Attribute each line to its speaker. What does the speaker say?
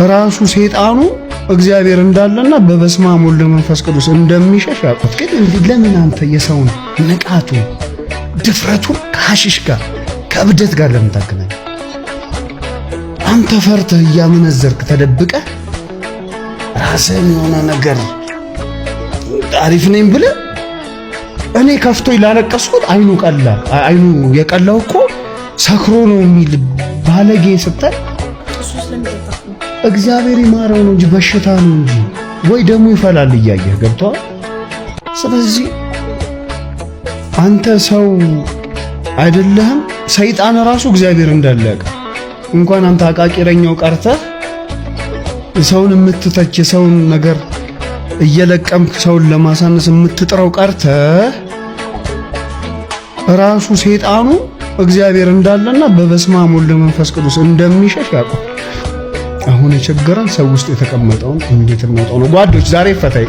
Speaker 1: ራሱ ሴጣኑ እግዚአብሔር እንዳለና በበስመ አብ ወወልድ ወመንፈስ ቅዱስ እንደሚሸሽ ያውቁት። ግን ለምን አንተ የሰውን ንቃቱን ድፍረቱን ከሐሽሽ ጋር ከእብደት ጋር ለምን ታገናኝ? አንተ ፈርተህ እያመነዘርክ ተደብቀህ ራስህን የሆነ ነገር አሪፍ ነኝ ብለህ እኔ ከፍቶኝ ላለቀስኩት አይኑ ቀላ። አይኑ የቀላው እኮ ሰክሮ ነው የሚል ባለጌ ስታይ እግዚአብሔር ይማረው ነው እንጂ በሽታ ነው እንጂ ወይ ደሙ ይፈላል እያየህ ገብቶሃል። ስለዚህ አንተ ሰው አይደለህም። ሰይጣን ራሱ እግዚአብሔር እንዳለ ያውቃል። እንኳን አንተ አቃቂረኛው ቀርተህ ሰውን የምትተች፣ የሰውን ነገር እየለቀምክ ሰውን ለማሳነስ የምትጥረው ቀርተህ ራሱ ሴጣኑ እግዚአብሔር እንዳለና በበስመ አብ ወወልድ ወመንፈስ ቅዱስ እንደሚሸሽ ያውቃል። አሁን የቸገረን ሰው ውስጥ የተቀመጠውን እንዴት እናውጣው ነው። ጓዶች ዛሬ ፈታይ።